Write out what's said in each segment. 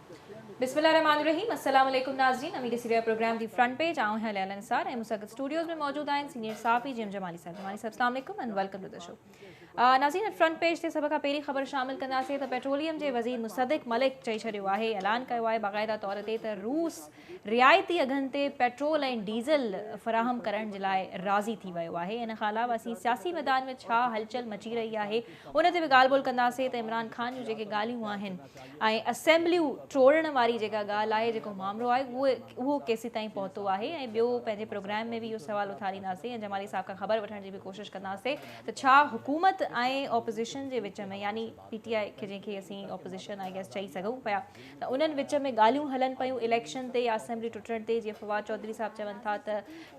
بسم الله الرحمٰن الرحيم السلام عليڪم ناظرين اوهين ڏسي رهيا پروگرام the front page آئون آهيان ليليٰ نثار ۽ مون سان گڏ اسٽوڊيوز ۾ موجود آهن سينيئر صحافي جي ايم جمالي صاحب. جمالي صاحب السلام عليڪم and welcome to the show. ناظرين فرنٽ پيج تي سڀ کان پهرين خبر شامل ڪنداسين ته پيٽروليم جي وزير مصدق ملڪ چئي ڇڏيو آهي، اعلان ڪيو آهي باقاعده طور تي ته روس رعايتي اگهن تي پيٽرول ۽ ڊيزل فراهم ڪرڻ جي لاء راضي ٿي ويو آهي. ان کان علاوه اسين سياسي ميدان ۾ ڇا هلچل مچي رهي آهي ان تي به ڳالهه ٻولهه ڪنداسين ته عمران خان جون جيڪي ڳالهيون آهن ۽ اسيمبليون ٽوڙڻ واري جيڪا ڳالهه آهي جيڪو مامرو آهي اهو اهو ڪيسيتائين پهتو آهي ۽ ٻيو پنهنجي پروگرام ۾ به اهو سوال اٿارينداسين ۽ جمالي صاحب کان خبر وٺڻ جي به ڪوشش ڪنداسين ته ڇا حڪومت ۽ اپوزيشن جي وچ ۾ يعني پي ٽي آء کي جنهن کي اسين اپوزيشن I guess چئي سگهون پيا ته انهن وچ ۾ ڳالهيون هلن پيون اليڪشن تي يا اسيمبلي ٽٽڻ تي جيئن فواد چوڌري صاحب چون ٿا ته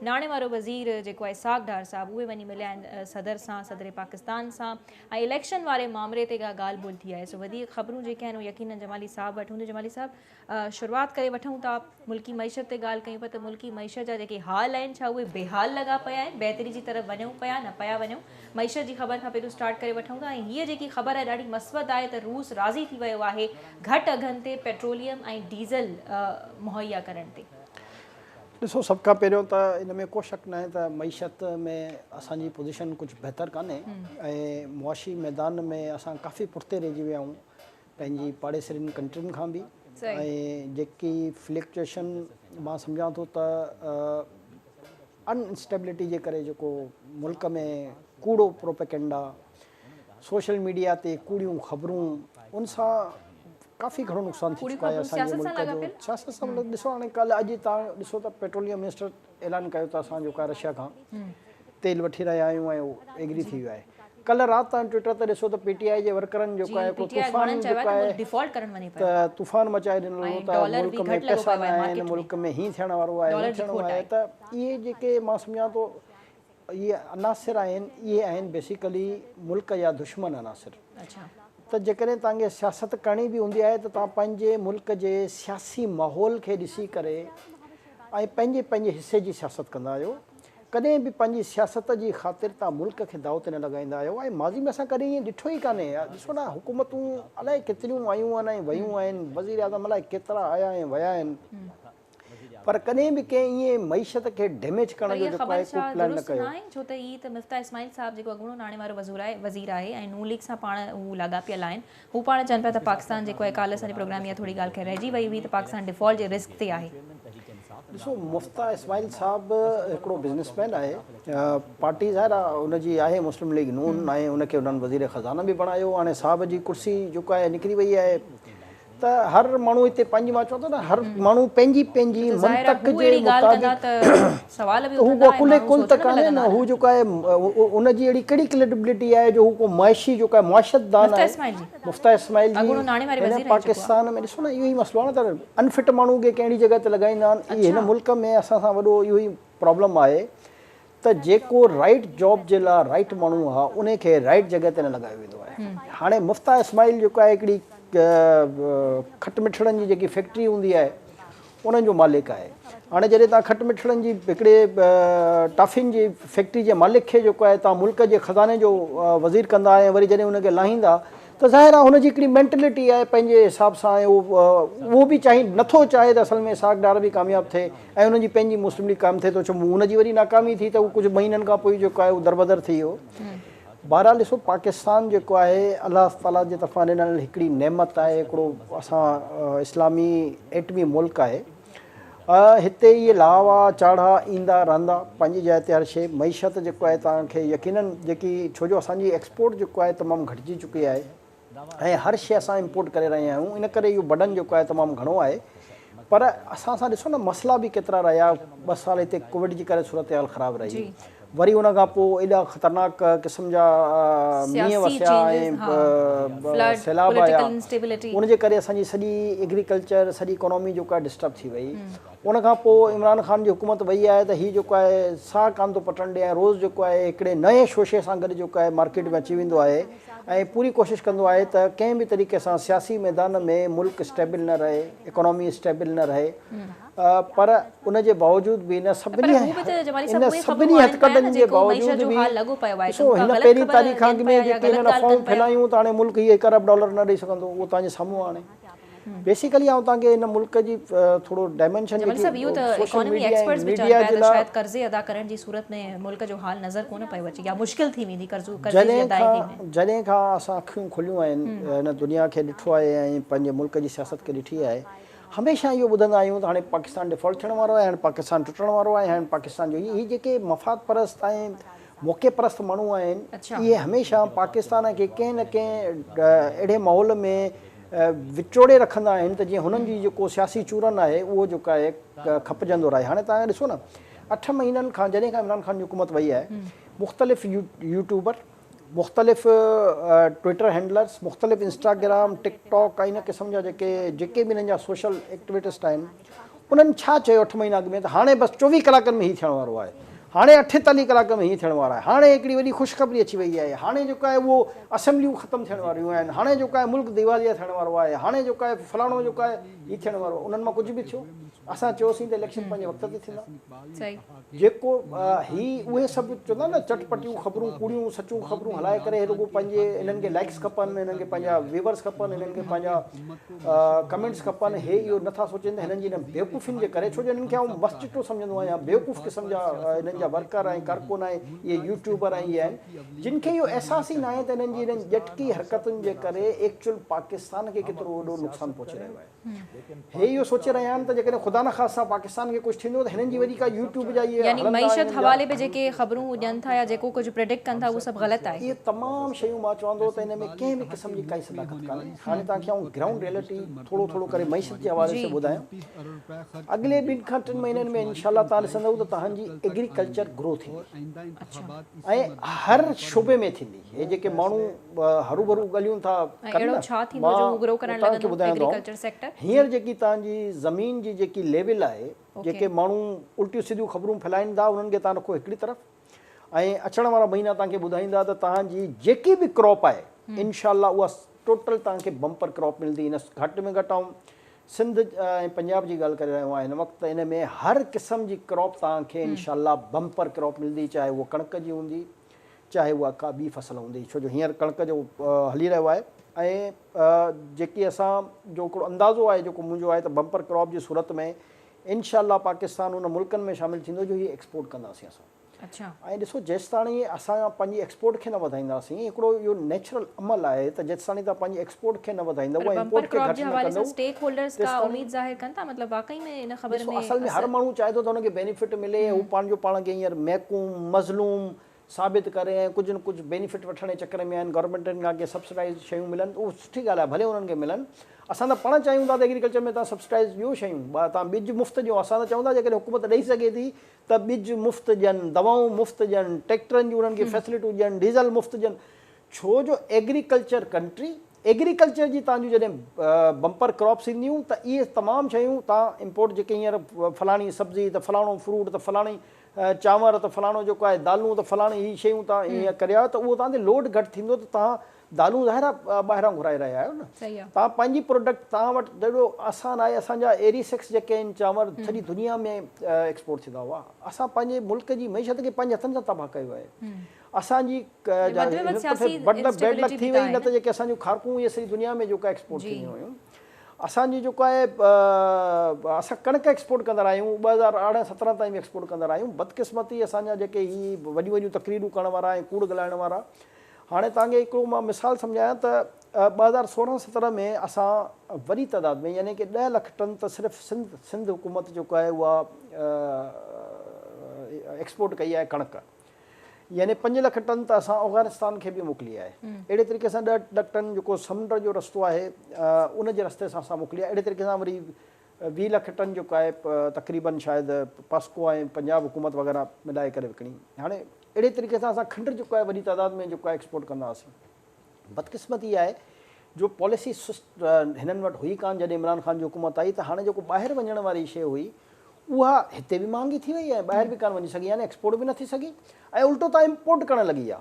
ناڻي وارو وزير جيڪو آهي اسحاق ڊار صاحب اهي وڃي مليا آهن صدر سان صدر پاڪستان سان ۽ اليڪشن واري مامري تي ڪا ڳالهه ٻولهه ٿي آهي سو وڌيڪ خبرون جيڪي آهن اهي يقينن جمالي صاحب وٽ هونديون. جمالي صاحب شروعات ڪري وٺون ٿا ملڪي معيشت تي ڳالهه ڪيون پيا ته ملڪي معيشت جا جيڪي حال آهن ڇا اهي بيحال لڳا پيا آهن بهتري جي طرف وڃون پيا نه پيا وڃون معيشت جي خبر کان پهريون اسٽارٽ ڪري وٺون ٿا ۽ هيء جيڪي خبر آهي ڏاڍي مثبت آهي ته روس راضي ٿي ويو آهي گهٽ اگهن تي پيٽروليم ۽ ڊيزل مهيا ڪرڻ تي. ڏسو سڀ کان پهريون ته ان ۾ ڪو شڪ ناهي ته معيشت ۾ اسان جي پوزيشن ڪجهه بهتر ڪانهي ۽ معاشي ميدان ۾ اسان ڪافي پٺتي رهجي ويا آهيون پنهنجي پاڙيسرين ڪنٽرين کان به ۽ جيڪي فلڪچوئيشن مان سمجهان ٿو ته ان اسٽيبلٽي جي ڪري جيڪو ملڪ ۾ ڪوڙو پروپيگنڊا سوشل ميڊيا تي ڪوڙيون خبرون ان سان ڪافي گهڻو نقصان ٿي چڪو آهي اسان جي ملڪ جو سياست سان مطلب ڏسو هاڻي ڪالهه اڄ تان ڏسو ته پيٽروليم منسٽر اعلان ڪيو ته اسان جيڪو آهي رشيا کان تيل وٺي رهيا آهيون ۽ ايگري ٿي ويو آهي ڪلهه رات تان ٽوئٽر تي ڏسو ته پي ٽي آء جي ورڪرن جيڪو آهي طوفان جيڪو آهي ته طوفان مچائي ڏنو هو ته ملڪ ۾ پئسا نه آهن ملڪ ۾ هي ٿيڻ وارو آهي هو ٿيڻو آهي ته اهي جيڪي مان سمجهان ٿو اهي عناصر آهن اهي آهن بيسيڪلي ملڪ جا دشمن عناصر ته جيڪڏهن توهان کي سياست ڪرڻي به هوندي آهي ته توهان پنهنجي ملڪ جي سياسي ماحول کي ڏسي ڪري ۽ پنهنجي پنهنجي حصي جي سياست ڪندا آهيو ڪڏهن به پنهنجي سياست جي خاطر توهان ملڪ کي داء تي نه لڳائيندا آهيو ۽ ماضي ۾ اسان ڪڏهن ائين ڏٺو ئي ڪانهي ڏسو نه حڪومتون الائي ڪيتريون آيون آهن ۽ ويون آهن وزيراعظم الائي ڪيترا آيا ۽ ويا آهن پر ڪڏهن به ڪنهن ائين معيشت کي ڊيميج ڪرڻ پر جو اها جيڪو خبر آهي ڪو ڇا پلان نه درست ڪيو. ناهي ڇو ته هي ته مفتاح اسماعيل صاحب جيڪو اڳوڻو ناڻي وارو وزور آهي وزير آهي ۽ نون ليگ سان پاڻ هو لاڳاپيل آهن هو پاڻ چون پيا ته پاڪستان جيڪو آهي ڪالهه اسان جي پروگرام ۾ اها ٿوري ڳالهه خير رهجي وئي هئي ته پاڪستان ڊيفالٽ جي رسڪ تي آهي. ڏسو مفتاح اسماعيل صاحب هڪڙو بزنس مين آهي پارٽي ظاهر آهي ان جي آهي مسلم ليگ نون ۽ ان کي انهن وزير خزانه به بڻايو هاڻي صاحب جي ڪرسي جيڪو آهي نڪري وئي آهي ته هر ماڻهو هتي پنهنجي مان چوان ٿو نه هر ماڻهو پنهنجي پنهنجي منطق جي مطابق ته هو ڪو عقل ڪل ته ڪانهي نه هو جيڪو آهي ان جي اهڙي ڪهڙي ڪريڊبلٽي آهي جو هو ڪو معاشي جيڪو آهي معاشت دان آهي مفتاح اسماعيل جي هن پاڪستان ۾ ڏسو نه اهو ئي مسئلو آهي نه ته انفٽ ماڻهو کي ڪهڙي جڳهه تي لڳائيندا آهن اهي هن ملڪ ۾ اسان سان وڏو اهو ئي پرابلم آهي ته جيڪو رائيٽ جاب جي لاء رائيٽ ماڻهو آ انهي کي رائيٽ جڳهه تي نه لڳايو ويندو آهي هاڻي مفتاح اسماعيل جيڪو آهي هڪڙي کٽ مٺڙن جي جيڪي فيڪٽري هوندي آهي انهن جو مالڪ آهي هاڻي جڏهن تان کٽ مٺڙن جي هڪڙي ٽافين جي فيڪٽري جي مالڪ کي جيڪو آهي تان ملڪ جي خزاني جو وزير ڪندا ۽ وري جڏهن ان کي لاهيندا ته ظاهر آهي هن جي هڪڙي مينٽلٽي آهي پنهنجي حساب سان ۽ اهو اهو به چاهي نٿو چاهي ته اصل ۾ اسحاق ڊار به ڪامياب ٿئي ۽ انهن جي پنهنجي مسلم ليگ قائم ٿئي ٿو ڇو ان جي وري ناڪامي ٿي ته هو ڪجهه مهينن کان پوء جيڪو آهي اهو دربدر ٿي ويو. بهرحال ڏسو پاڪستان جيڪو آهي الله تعالي جي طرفان ڏنل هڪڙي نعمت آهي هڪڙو اسان اسلامي ايٽمي ملڪ آهي هتي اهي لاوا چاڙها ايندا رهندا پنهنجي جاء تي هر شيء معيشت جيڪو آهي توهان کي يقينن جيڪي ڇو جو اسان جي ايڪسپورٽ جيڪو آهي تمام گهٽجي چڪي آهي ۽ هر شيء اسان امپورٽ ڪري رهيا آهيون ان ڪري اهو برڊن جيڪو آهي تمام گهڻو آهي پر اسان سان ڏسو نه مسئلا به ڪيترا رهيا ٻه سال هتي ڪووڊ جي ڪري صورتحال خراب رهي وري ان کان پوء ايڏا خطرناڪ قسم جا مينهن وسيا ۽ سيلاب آيا ان جي ڪري اسان جي سڄي ايگريڪلچر سڄي اڪانومي جيڪا آهي ڊسٽرب ٿي وئي ان کان پوء عمران خان جي حڪومت وئي آهي ته هي جيڪو آهي ساهه ڪانه ٿو پٽڻ ڏي ۽ روز جيڪو آهي هڪڙي نئين شوشي سان گڏ جيڪو آهي مارڪيٽ ۾ اچي ويندو آهي ۽ پوري ڪوشش ڪندو آهي ته ڪنهن به طريقي سان سياسي ميدان ۾ ملڪ اسٽيبل نه رهي اڪانومي اسٽيبل نه رهي پر ان جي باوجود به ان سڀني ان سڀني هٿڪنڊن جي باوجود به ڏسو هن پهرين تاريخ کان اڳ ۾ جيڪي هنن افواهون ڦهلايون ته هاڻي ملڪ هي هڪ ارب ڊالر نه ڏئي سگهندو اهو توهان جي سامهون آهي هاڻي. بيسيڪلي آئون توهان کي هن ملڪ جي ٿورو ڊائمينشن جمالي صاحب اهو ته اڪانومي ايڪسپرٽس به چون پيا ته شايد قرضي ادا ڪرڻ جي صورت ۾ ملڪ جو حال نظر ڪونه پيو اچي يا مشڪل ٿي ويندي قرضو قرضي جي ادائيگي ۾. جڏهن کان اسان اکيون کوليون آهن هن دنيا کي ڏٺو آهي ۽ پنهنجي ملڪ جي سياست کي ڏٺي آهي هميشه اهو ٻڌندا آهيون ته هاڻي پاڪستان ڊيفالٽ ٿيڻ وارو آهي هاڻي پاڪستان ٽٽڻ وارو آهي هاڻي پاڪستان جو هي جيڪي مفاد پرست ۽ موقعي پرست ماڻهو آهن اهي هميشه پاڪستان کي ڪنهن نه ڪنهن اهڙي ماحول ۾ وچوڙي رکندا آهن ته جيئن هنن جي جيڪو سياسي چورن آهي اهو جيڪو آهي کپجندو رهي. هاڻي توهان ڏسو نه اٺ مهينن کان جڏهن کان عمران خان جي حڪومت وئي آهي مختلف يوٽيوبر، مختلف ٽوئٽر هينڊلرس، مختلف انسٽاگرام، ٽڪ ٽاڪ ۽ ان قسم جا جيڪي جيڪي به انهن جا سوشل ايڪٽيوٽسٽ آهن انهن ڇا چيو اٺ مهينا اڳ ۾ ته هاڻي بس 24 ڪلاڪن ۾ هي ٿيڻ وارو آهي، هاڻي 48 ڪلاڪن ۾ هي ٿيڻ وارو آهي، هاڻي هڪڙي وڏي خوشخبري اچي وئي آهي، هاڻي جيڪو آهي اهو اسيمبليون ختم ٿيڻ واريون آهن، هاڻي جيڪو آهي ملڪ ديواليه ٿيڻ وارو آهي، هاڻي جيڪو آهي فلاڻو جيڪو آهي هي ٿيڻ وارو آهي، انهن مان ڪجهه به ٿيو؟ اسان چيوسين ته اليڪشن پنهنجي وقت تي ٿيندا. جيڪو هي اهي سڀ چوندا نه چٽپٽيون خبرون ڪوڙيون سچون خبرون هلائي ڪري رڳو پنهنجي انهن کي لائڪس کپن انهن کي پنهنجا ويورس کپن انهن کي پنهنجا ڪمينٽس کپن هي اهو نٿا سوچين ته هنن جي انهن بيوقوفين جي ڪري ڇو جو انهن کي آئون مس چٽو سمجهندو آهيان بيوقوف قسم جا انهن جا ورڪر ۽ ڪارڪن ۽ اهي يوٽيوبر ۽ اهي آهن جن کي اهو احساس ئي ناهي ته انهن جي انهن ڄٽڪي حرڪتن جي ڪري ايڪچوئل پاڪستان کي ڪيترو وڏو نقصان پهچي رهيو آهي. هي اهو سوچي رهيا آهن ته جيڪڏهن خدا نخواسته پاڪستان کي ڪجهه ٿيندو ته هنن جي وري ڪا يوٽيوب جا اهي يعني معيشت حوالي به جيڪي خبرون هو ڏين ٿا يا جيڪو ڪجهه پريڊڪٽ ڪن ٿا اهو سڀ غلط آهي. اهي تمام شيون مان چوان ٿو ته ان ۾ ڪنهن به قسم جي ڪائي صداقت ڪانهي. هاڻي توهان کي آئون گرائونڊ ريئلٽي ٿورو ٿورو ڪري معيشت جي حوالي سان ٻڌايان. اڳلي ٻن کان ٽن مهينن ۾ انشاء الله توهان ڏسندؤ ته توهان جي ايگريڪلچر گرو ٿيندي ۽ هر شعبي ۾ ٿيندي. هي جيڪي ماڻهو هروڀرو ڳالهيون ٿا ڪن نه، مان توهان کي ٻڌايان ٿو هينئر جيڪي توهان جي زمين جي جيڪي ليول آهي، جيڪي ماڻهو الٽيون سڌيون خبرون ڦهلائين ٿا انهن کي توهان رکو هڪڙي طرف ۽ اچڻ وارا مهينا توهان کي ٻڌائيندا ته توهان جي جيڪي به ڪراپ آهي انشاء الله اها ٽوٽل توهان کي بمپر ڪراپ ملندي. هن گهٽ ۾ گهٽ آئون سنڌ ۽ پنجاب جي ڳالهه ڪري رهيو آهيان هن وقت ته ان ۾ هر قسم جي ڪراپ توهان کي انشاء الله بمپر ڪراپ ملندي، چاهي اها ڪڻڪ جي هوندي چاهي اها ڪا ٻي فصل هوندي ڇو جو هينئر ڪڻڪ جو هلي رهيو آهي ۽ جيڪي اسان جو هڪڙو اندازو آهي جيڪو منهنجو آهي ته بمپر ڪراپ جي صورت ۾ انشاء الله پاڪستان ان ملڪن ۾ شامل ٿيندو جو هي ايڪسپورٽ ڪنداسين اسان ۽ ڏسو جيستاڻي اسان پنهنجي ايڪسپورٽ کي نه وڌائينداسين هڪڙو اهو نيچرل عمل آهي ته جيستاڻي توهان پنهنجي ايڪسپورٽ کي نه وڌائيندؤ ۽ امپورٽ کي گهٽ نه ڪندؤ تيستاڻي ڏسو اصل ۾ هر ماڻهو چاهي ٿو ته هن کي بينيفٽ ملي هو پنهنجو پاڻ کي هينئر محڪوم مظلوم ثابت ڪري ۽ ڪجهه نه ڪجهه بينيفٽ وٺڻ جي چڪر ۾ آهن، گورنمينٽن کان ڪي سبسڊائيز شيون ملن ته اهو سٺي ڳالهه آهي ڀلي انهن کي ملن، اسان ته پاڻ چاهيون ٿا ته ايگريڪلچر ۾ توهان سبسڊائيز ڏيو شيون، توهان ٻج مفت ڏيو، اسان ته چئون ٿا جيڪڏهن حڪومت ڏئي سگهي ٿي ته ٻج مفت ڏين، دوائون مفت ڏين، ٽريڪٽرن جون انهن کي فيسلٽيون ڏين، ڊيزل مفت ڏين، ڇو جو ايگريڪلچر ڪنٽري ايگريڪلچر جي توهان جون جڏهن بمپر ڪراپس اينديون ته اهي تمام شيون توهان امپورٽ جيڪي هينئر فلاڻي سبزي ته فلاڻو فروٽ ته فلاڻي چانور ته فلاڻو جيڪو آهي دالون ته فلاڻي هي شيون توهان ائين ڪريا ته اهو توهان تي لوڊ گهٽ ٿيندو ته توهان دالون ظاهر آهي ٻاهران گهرائي رهيا آهيو نه توهان پنهنجي پروڊڪٽ توهان وٽ ڏاڍو آسان آهي اسان جا ايري سڪس جيڪي آهن چانور سڄي دنيا ۾ ايڪسپورٽ ٿيندا هئا اسان پنهنجي ملڪ جي معيشت کي پنهنجي هٿن سان تباهه ڪيو آهي اسان جي بڊ لڪ بيڊ لڪ ٿي وئي نه ته جيڪي اسان جون کارڪون اهي سڄي دنيا ۾ جيڪا ايڪسپورٽ ٿينديون هيون اسان جي جيڪو آهي اسان ڪڻڪ ايڪسپورٽ ڪندڙ آهيون 2018 17 تائين به ايڪسپورٽ ڪندڙ آهيون بدقسمتي اسان جا جيڪي هي وڏيون وڏيون تقريرون ڪرڻ وارا ۽ ڪوڙ ڳالهائڻ وارا هاڻي توهان کي هڪڙو مان مثال سمجهايان ته 2016 17 ۾ اسان وڏي تعداد ۾ يعني ڪي 10 لک ٽن ته صرف سنڌ سنڌ حڪومت جيڪو آهي اها ايڪسپورٽ ڪئي آهي ڪڻڪ يعني 5 لک ٽن ته اسان افغانستان کي به موڪلي آهي. اهڙي طريقي سان 10 لک ٽن جيڪو سمنڊ جو رستو آهي ان جي رستي سان اسان موڪلي آهي. اهڙي طريقي سان وري 20 لک ٽن جيڪو آهي تقريبن شايد پاسڪو ۽ پنجاب حڪومت وغيره ملائي ڪري وڪڻي. هاڻي اهڙي طريقي سان اسان کنڊ جيڪو آهي وڏي تعداد ۾ جيڪو آهي ايڪسپورٽ ڪندا هئاسين. بدقسمتي اها آهي جو پاليسي سست هنن وٽ هئي ڪانه جڏهن عمران خان جي حڪومت آئي ته هاڻي جيڪو ٻاهر وڃڻ واري شيء هئي اها هتي به مهانگي ٿي وئي ۽ ٻاهر به ڪانه وڃي سگهي يعني ايڪسپورٽ به نه ٿي سگهي ۽ الٽو تان امپورٽ ڪرڻ لڳي ويا.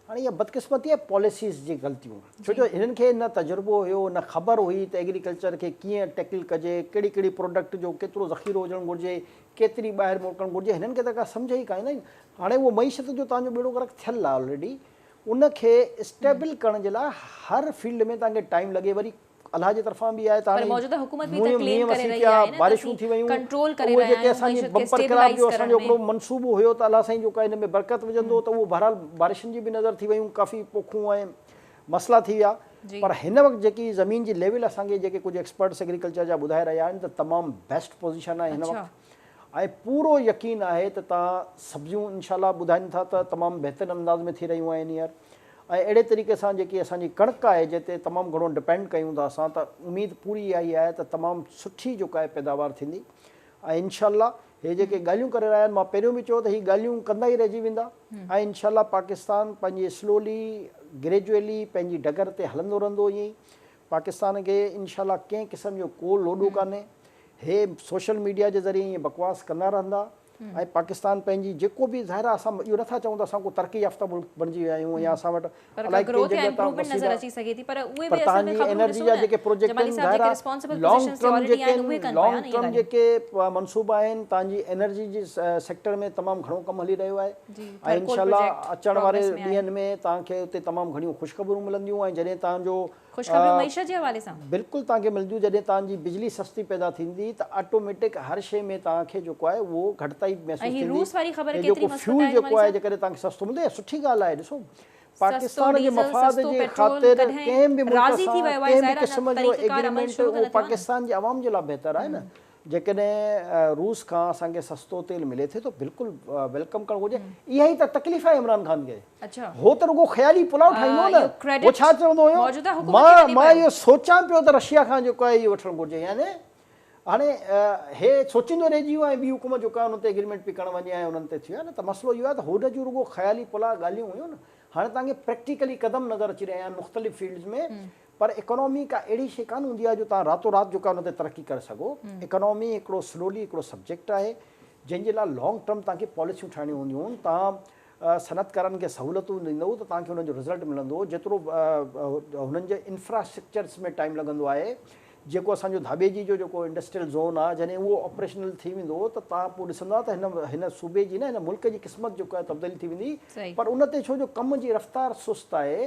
هاڻي اها بدقسمتي آهي پاليسيز جي غلطيون ڇو جو هنن کي نه تجربو هيو نه خبر هئي ته ايگريڪلچر کي ڪيئن ٽيڪل ڪجي ڪهڙي ڪهڙي پروڊڪٽ جو ڪيترو ذخيرو هجڻ گهرجي ڪيتري ٻاهر موڪلڻ گهرجي هنن کي ته ڪا سمجهه ئي ڪانه هاڻي اهو معيشت جو تان جو ٻيڙو غرق ٿيل آهي آلريڊي ان کي اسٽيبل ڪرڻ جي لاء هر فيلڊ ۾ توهان کي ٽائيم لڳي وري الله جي طرفان به آهي ته هاڻي مينهن وسي پيا، بارشون ٿي ويون، اهي جيڪي اسان جي بمپر ڪراپ جو اسان جو هڪڙو منصوبو هيو ته الله سائين جيڪو آهي ان ۾ برڪت وجهندو ته اهو بهرحال بارشن جي به نظر ٿي ويون، ڪافي پوکون ۽ مسئلا ٿي ويا پر هن وقت جيڪي زمين جي ليول اسان کي جيڪي ڪجهه ايڪسپرٽس ايگريڪلچر جا ٻڌائي رهيا آهن ته تمام بيسٽ پوزيشن آهي هن وقت ۽ پورو يقين آهي ته تان سبزيون انشاء الله ٻڌائين ٿا ته تمام بهترين انداز ۾ ٿي رهيون آهن هينئر ۽ اهڙي طريقي سان جيڪي اسان جي ڪڻڪ آهي جنهن تي تمام گهڻو ڊپينڊ ڪيون ٿا اسان ته اميد پوري اها ئي آهي ته تمام سٺي جيڪا آهي پيداوار ٿيندي ۽ انشاء الله هي جيڪي ڳالهيون ڪري رهيا آهن مان پهريون به چيو ته هي ڳالهيون ڪندا ئي رهجي ويندا ۽ انشاء الله پاڪستان پنهنجي سلولي گريجوئلي پنهنجي ڊگر تي هلندو رهندو ائين ئي پاڪستان کي انشاء الله ڪنهن قسم جو ڪو لوڏو ڪانهي هي سوشل ميڊيا جي ذريعي ائين بڪواس ڪندا رهندا ۽ پاڪستان پنهنجي جيڪو به ظاهر آهي اسان اهو نٿا چئون ته اسان ڪو ترقي يافته ملڪ بڻجي ويا آهيون يا اسان وٽ الائي ڪنهن جڳهه تان وسيلا پر تهان جي انرجي جا جيڪي پروجيڪٽ آهن ظاهر آهي لانگ ٽرم جيڪي آهن لانگ ٽرم جيڪي منصوبا آهن تهان جي انرجي جي سيڪٽر ۾ تمام گهڻو ڪم هلي رهيو آهي ۽ انشاء الله اچڻ واري ڏينهن ۾ تهان کي اتي تمام گهڻيون خوشخبرون ملنديون ۽ جڏهن تهان جو خوشخبريون معيشت جي حوالي سان. بلڪل توهان کي ملنديون جڏهن توهان جي بجلي سستي پيدا ٿيندي ته آٽوميٽڪ هر شئي ۾ توهان کي جيڪو آهي اهو گهٽتائي محسوس ۽ هي ٿيندي روس واري خبر ۽ ڪيتري جيڪو مثبت فيول آهي جيڪو جمالي آهي صاحب. جيڪڏهن توهان کي سستو ملندو اها سٺي ڳالهه آهي ڏسو سستو پاڪستان جي ڊيزل مفاد سستو جي پيٽرول خاطر ڪڏهن ڪنهن به ملڪ راضي سان ٿي ويو آهي ڪنهن به ظاهر آهي نه قسم جو طريقه ڪار عمل ايگريمينٽ شروع ته اهو نه ٿيو آهي نه. پاڪستان جي عوام جي لاء بهتر آهي نه جيڪڏهن روس کان اسان کي سستو تيل ملي ٿي ته بلڪل welcome ڪرڻ گهرجي. اها ئي ته تڪليف آهي عمران خان کي. هو ته رڳو خيالي پلاء ٺاهيندو هو نه. هو ڇا چوندو هيو مان مان اهو سوچان پيو ته رشيا کان جيڪو آهي اهو وٺڻ گهرجي يعني هاڻي هي سوچيندو رهجي ويو ۽ ٻي حڪومت جيڪا آهي ان تي ايگريمينٽ پئي ڪرڻ وڃي ۽ انهن تي ٿي ويو نه ته مسئلو اهو آهي ته هن جون رڳو خيالي پلاء ڳالهيون هيون نه هاڻي توهان کي پريڪٽيڪلي قدم نظر اچي رهيا آهن مختلف فيلڊز ۾ پر اڪانامي ڪا اهڙي شيء ڪانه هوندي آهي جو توهان راتو رات جيڪا ان تي ترقي ڪري سگهو. اڪانامي هڪڙو سلولي هڪڙو سبجيڪٽ آهي جنهن جي لاء لانگ ٽرم توهان کي پاليسيون ٺاهڻيون هونديون آهن. توهان صنعتڪارن کي سهولتون ڏيندؤ ته توهان کي انهن جو رزلٽ ملندو. جيترو هنن جي انفراسٽرڪچرس ۾ ٽائيم لڳندو آهي. جيڪو اسان جو ڌاٻيجي جو جيڪو انڊسٽريل زون آهي جڏهن اهو آپريشنل ٿي ويندو ته توهان پوء ڏسندا ته هن هن صوبي جي نه هن ملڪ جي قسمت جيڪا آهي تبديل ٿي ويندي پر ان تي ڇو جو ڪم جي رفتار سست آهي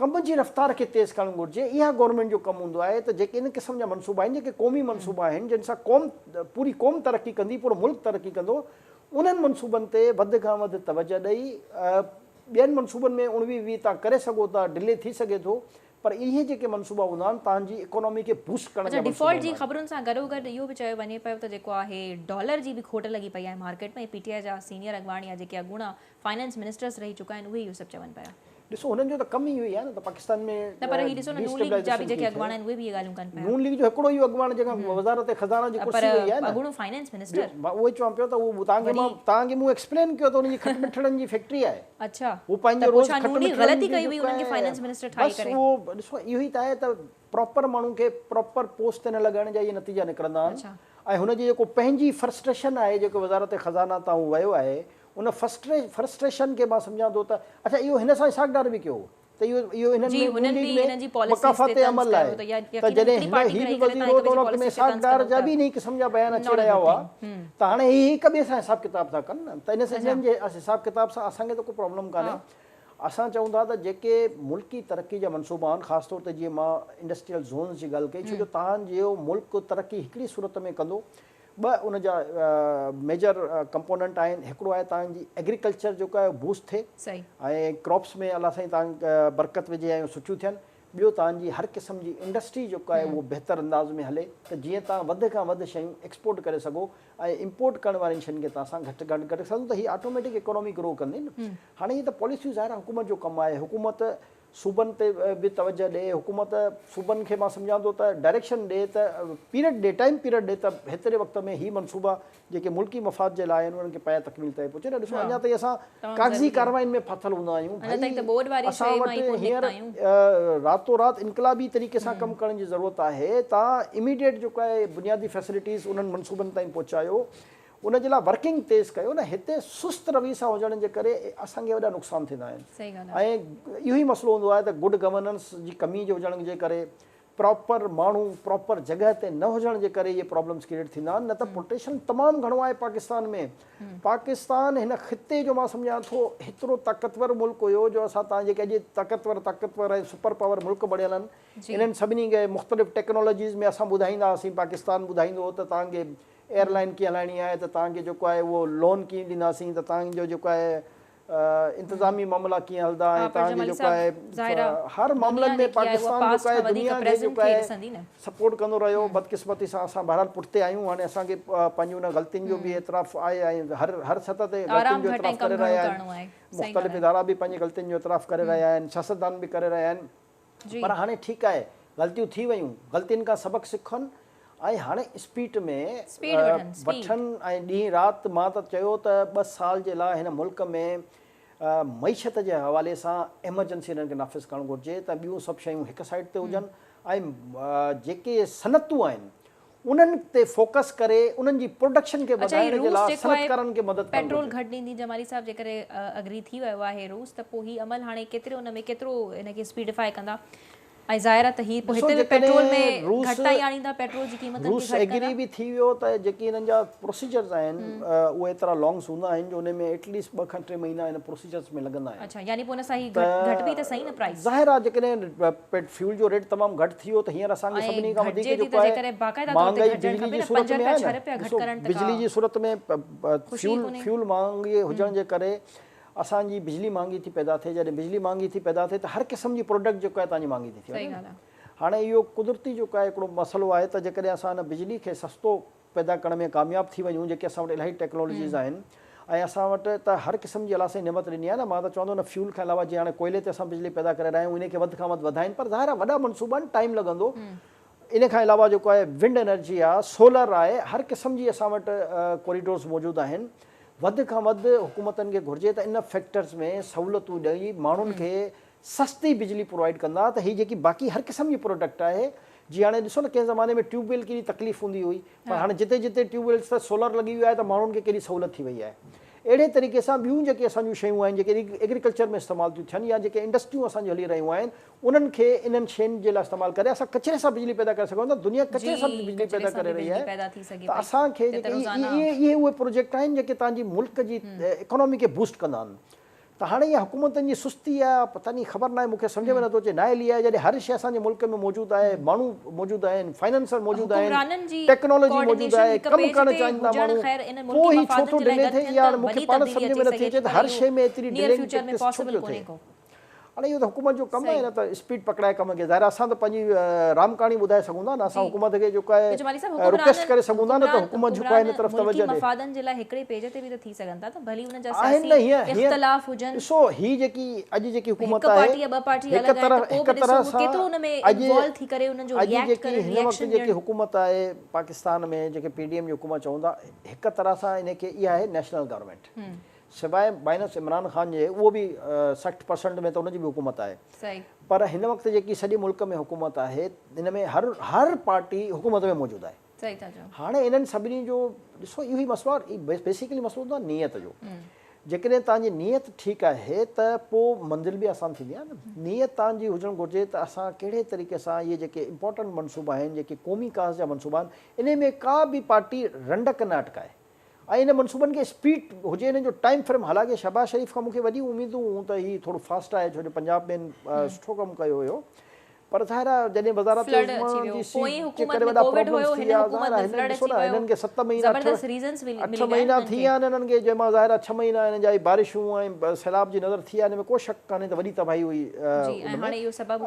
ڪم جي رفتار کي تيز ڪرڻ گهرجي، اها گورنمينٽ جو ڪم هوندو آهي ته جيڪي ان قسم جا منصوبا آهن جيڪي قومي منصوبا آهن جن سان قوم پوري قوم ترقي ڪندي پورو ملڪ ترقي ڪندو انهن منصوبن تي وڌ کان وڌ توجه ڏئي ٻين منصوبن ۾ اڻويهه ويهه تان ڪري سگهو ٿا ڊلي ٿي سگهي ٿو پر اهي جيڪي منصوبا هوندا آهن تان جي اڪانومي کي بوسٽ ڪرڻ اڇا جا منصوبا ڊيفالٽ هوندا جي آهن. خبرن سان گڏوگڏ اهو به چيو وڃي پيو ته جيڪو آهي ڊالر جي به کوٽ لڳي پئي آهي مارڪيٽ ۾ ۽ پي ٽي آء جا سينيئر اڳواڻ يا جيڪي اڳوڻا فائنانس منسٽرز رهي چڪا آهن اهي اهو سڀ چون پيا. ڏسو هنن جو ته ڪم ئي اهو ئي آهي نه ته پاڪستان ۾ نه پر هي ڏسو نه نون ليگ جا به جيڪي اڳواڻ آهن اهي به اهي ڳالهيون ڪن پيا. نون ليگ جو هڪڙو اهو اڳواڻ جيڪا وزارت خزانه جي ڪرسي وئي آهي نه پر اڳوڻو فائنانس منسٽر مان اهو ئي چوان پيو ته اهو توهان کي مان توهان کي مون ايڪسپلين ڪيو ته ان جي کٽ مٺڙن جي فيڪٽري آهي اڇا هو پنهنجو روز کٽ مٺڙن غلطي ڪئي هئي انهن کي فائنانس منسٽر ٺاهي ڪري بس اهو ڏسو اهو ئي ته آهي ته پراپر ماڻهو کي پراپر پوسٽ تي نه لڳائڻ جا اهي نتيجا نڪرندا آهن ۽ هن جي جيڪو پنهنجي فرسٽريشن آهي جيڪو وزارت خزانه تان هو ويو آهي ان فرسٽريشن کي مان سمجهان ٿو ته اڇا اهو هن سان اسحاق ڊار به ڪيو هو ته اهو اهو انهن ۾ نون ليگ ۾ مڪافات عمل آهي ته جڏهن هن هي به وزير هو ته ان وقت ۾ اسحاق ڊار جا به انهي قسم جا بيان اچي رهيا هئا ته هاڻي هي هڪ ٻئي سان حساب ڪتاب ٿا ڪن نه ته ان سان انهن جي حساب ڪتاب سان اسان کي ته ڪو پرابلم ڪانهي اسان چئون ٿا ته جيڪي ملڪي ترقي جا منصوبا آهن خاص طور تي جيئن مان انڊسٽريل زونز جي ڳالهه ڪئي ڇو جو تهان جو ملڪ ترقي هڪڙي صورت ۾ ڪندو ٻه ان جا ميجر ڪمپوننٽ آهن هڪڙو آهي توهان جي ايگريڪلچر جيڪو آهي بوسٽ ٿئي ۽ ڪراپس ۾ الله سائين توهان برڪت وجهي ۽ سٺيون ٿين ٻيو توهان جي هر قسم جي انڊسٽري جيڪو آهي اهو بهتر انداز ۾ هلي ته جيئن توهان وڌ کان وڌ شيون ايڪسپورٽ ڪري سگهو ۽ امپورٽ ڪرڻ وارين شين کي توهان سان گهٽ گهٽ گهٽ سگهو ته هي آٽوميٽڪ اڪانومي گرو ڪندي نه هاڻي هي ته پاليسيون ظاهر آهي حڪومت جو ڪم آهي حڪومت صوبن تي به توجه ڏي، حڪومت صوبن کي مان سمجهان ٿو ته ڊائريڪشن ڏي ته پيريڊ ڏي ٽائيم پيريڊ ڏي ته هيتري وقت ۾ هي منصوبا جيڪي ملڪي مفاد جي لاء آهن انهن کي پايه تڪميل تائين پهچي نه ڏسو اڃا تائين اسان ڪاغذي ڪارروائين ۾ ڦاٿل هوندا آهيون ڀائي اسان وٽ هينئر راتو رات انقلابي طريقي سان ڪم ڪرڻ جي ضرورت آهي تان اميڊيٽ جيڪو آهي بنيادي فيسلٽيز انهن منصوبن تائين پهچايو ان جي لاء ورڪنگ تيز ڪيو نه هتي سست روي سان هجڻ جي ڪري اسان کي وڏا نقصان ٿيندا آهن ۽ اهو ئي مسئلو هوندو آهي ته گڊ گورننس جي ڪمي جي هجڻ جي ڪري پراپر ماڻهو پراپر جڳهه تي نه هجڻ جي ڪري اهي پرابلمز ڪريئيٽ ٿيندا آهن نه ته پوٽينشل تمام گهڻو آهي پاڪستان ۾ پاڪستان هن خطي جو مان سمجهان ٿو هيترو طاقتور ملڪ هيو جو اسان تان جيڪي اڄ طاقتور طاقتور ۽ سپر پاور ملڪ بڻيل آهن انهن سڀني کي مختلف ٽيڪنالاجيز ۾ اسان ٻڌائيندا هئاسين پاڪستان ٻڌائيندو هو ته توهان کي ايئر لائن ڪيئن هلائڻي آهي ته توهان کي جيڪو آهي اهو لون ڪيئن ڏينداسين ته توهان جو جيڪو آهي انتظامي معاملا ڪيئن هلندا ۽ توهان جي جيڪو آهي هر معاملن ۾ پاڪستان جيڪو آهي دنيا کي جيڪو آهي سپورٽ ڪندو رهيو بدقسمتي سان اسان بهرحال پٺتي آهيون هاڻي اسان کي پنهنجي ان غلطين جو به اعتراف آهي ۽ هر هر سطح تي غلطين جو اعتراف ڪري رهيا آهن مختلف ادارا به پنهنجي غلطين جو اعتراف ڪري رهيا آهن سياستدان به ڪري رهيا آهن پر هاڻي ٺيڪ آهي غلطيون ٿي ويون غلطين کان سبق سکن ۽ هاڻي اسپيڊ ۾ وٺن ۽ ڏينهن رات مان ته چيو ته ٻه سال جي لاء هن ملڪ ۾ معيشت جي حوالي سان ايمرجنسي هنن کي نافذ ڪرڻ گهرجي ته ٻيون سڀ شيون هڪ سائيڊ تي هجن ۽ جيڪي صنعتون آهن انهن تي فوڪس ڪري انهن جي پروڊڪشن کي اڇا هي وڌائڻ جي روس لاء جيڪو آهي صنعتڪارن کي مدد ڪرڻ پيٽرول گهرجي. گهٽ ڏيندي جمالي صاحب جيڪڏهن اگري ٿي ويو آهي روس ته پوء هي عمل هاڻي ڪيترو ان ۾ ڪيترو ان کي اسپيڊيفائي ڪندا ۽ ظاهر آهي ته هي پوء ڏسو هتي به پيٽرول ۾ جيڪڏهن روس گهٽتائي آڻيندا پيٽرول جي قيمتن کي روس گهٽ ايگري ڪندا. به ٿي ويو ته جيڪي انهن جا پروسيجرز آهن اهي ايترا لانگس هوندا آهن جو ان ۾ ايٽ ليسٽ 2 کان 3 مهينا ان پروسيجرز ۾ لڳندا آهن. اڇا يعني پوء ان سان هي ته گهٽ به ته سهي نه پرائيس. ظاهر آهي جيڪڏهن فيول جو ريٽ تمام گهٽ ٿي ويو ته هينئر اسان کي ۽ سڀني کان وڌيڪ گهٽجي ٿي جيڪو ته آهي جيڪڏهن باقاعده طور تي مهانگائي گهٽجڻ بجلي کپي جي نه صورت 5 ۾ رپيا آهي 6 نه رپيا گهٽ ڏسو ڪرڻ ته بجلي ڪا جي صورت ۾ خوشي فيول ڪونهي. فيول مهانگي هجڻ جي ڪري اسان جي بجلي مهانگي ٿي پيدا ٿئي جڏهن بجلي مهانگي ٿي پيدا ٿئي ته هر قسم جي پروڊڪٽ جيڪو آهي توهان جي مهانگي ٿي ٿي صحيح وڃي نه ڳالهه آهي. هاڻي اهو قدرتي جيڪو آهي هڪڙو مسئلو آهي ته جيڪڏهن اسان ان بجلي کي سستو پيدا ڪرڻ ۾ ڪامياب ٿي وڃون جيڪي اسان وٽ الاهي ٽيڪنالاجيز آهن ۽ اسان وٽ ته هر قسم جي الله سائين نعمت ڏني آهي نه مان ته چوندو ان فيول کان علاوه جيئن هاڻي ڪوئلي تي اسان بجلي پيدا ڪري رهيا آهيون ان کي وڌ کان وڌ وڌائين پر ظاهر آهي وڏا منصوبا آهن ٽائيم لڳندو ان کان علاوه جيڪو آهي ونڊ انرجي آهي سولر آهي هر قسم جي اسان وٽ ڪوريڊورز موجود آهن وڌ کان وڌ حڪومتن کي گهرجي ته ان فيڪٽرز ۾ سهولتون ڏئي ماڻهن کي سستي بجلي پرووائيڊ ڪندا ته هي جيڪي باقي هر قسم جي پروڊڪٽ آهي جي هاڻي ڏسو نه ڪنهن زماني ۾ ٽيوب ويل ڪيڏي تڪليف هوندي هئي پر هاڻي جتي جتي ٽيوب ويلز تي سولر لڳي ويو آهي ته ماڻهن کي ڪيڏي سهولت ٿي وئي آهي اهڙي طريقي سان ٻيون جيڪي اسان جون شيون آهن جيڪي ايگريڪلچر ۾ استعمال ٿيون ٿين يا جيڪي انڊسٽريون اسان جون هلي رهيون آهن انهن کي انهن شين جي لاء استعمال ڪري اسان ڪچري سان بجلي پيدا ڪري سگهون ٿا دنيا ڪچري سان به بجلي پيدا ڪري رهي آهي ته اسان کي جيڪي اهي اهي پروجيڪٽ آهن جيڪي توهان جي ملڪ جي اڪانومي کي بوسٽ ڪندا آهن ته هاڻي اها حڪومتن جي سستي آهي پتا ني خبر ناهي مون کي سمجهه ۾ نٿو اچي نااهلي آهي جڏهن هر شيء اسان جي ملڪ ۾ موجود آهي ماڻهو موجود آهن فائنانسر موجود آهن ٽيڪنالاجي موجود آهي ڪم ڪرڻ چاهين ٿا ماڻهو پوء هي ڇو ٿو ڊلي ٿئي اها هاڻي مون کي پاڻ سمجهه ۾ نٿي اچي ته هر شيء ۾ ايتري ڊلينگ پريڪٽس ڇو پيو ٿئي هاڻي اهو ته حڪومت جو ڪم آهي نه ته اسپيڊ پڪڙائي ڪم کي ظاهر آهي اسان ته پنهنجي رام ڪهاڻي ٻڌائي سگهون ٿا نه اسان حڪومت کي جيڪو آهي رڪويسٽ ڪري سگهون ٿا نه ته حڪومت جيڪو آهي ان طرف توجه ڏي. آهن نه هيئن ڏسو هي جيڪي اڄ جيڪي حڪومت آهي هڪ طرف هڪ طرح سان اڄ اڄ جيڪي هن وقت جيڪي حڪومت آهي پاڪستان ۾ جيڪي پي ڊي ايم جي حڪومت چئون ٿا هڪ طرح سان ان کي اها آهي نيشنل گورنمينٽ سواء مائنس عمران خان جي اهو به 60 پرسنٽ ۾ ته ان جي به حڪومت آهي پر هن وقت جيڪي سڄي ملڪ ۾ حڪومت آهي ان ۾ هر هر پارٽي حڪومت ۾ موجود آهي هاڻي انهن سڀني جو ڏسو اهو ئي مسئلو آهي بيسيڪلي مسئلو هوندو آهي نيت جو جيڪڏهن توهان جي نيت ٺيڪ آهي ته پوء منزل به آسان ٿيندي آهي نه نيت توهان جي هجڻ گهرجي ته اسان ڪهڙي طريقي سان اهي جيڪي امپورٽنٽ منصوبا آهن جيڪي قومي ڪاز جا منصوبا آهن انهي ۾ ڪا به پارٽي رنڊڪ نه اٽڪائي ۽ ان منصوبن کي اسپيڊ هجي انهن جو ٽائيم فريم حالانڪه شهباز شريف کان مون کي وڏيون اميدون هيون ته هي ٿورو فاسٽ آهي ڇو جو پنجاب ۾ هن سٺو ڪم ڪيو هيو پر ظاهر آهي جڏهن وزارت عظميٰ جي سيٽ جي ڪري وڏا پرابلمز ٿي ويا ظاهر آهي هنن ڏسو نه هنن کي 7 مهينا 8 مهينا ٿي ويا آهن هنن کي جنهن مان ظاهر آهي 6 مهينا هنن جا هي بارشون ۽ سيلاب جي نظر ٿي آهي ان ۾ ڪو شڪ ڪانهي ته وڏي تباهي هئي ان ۾ ۽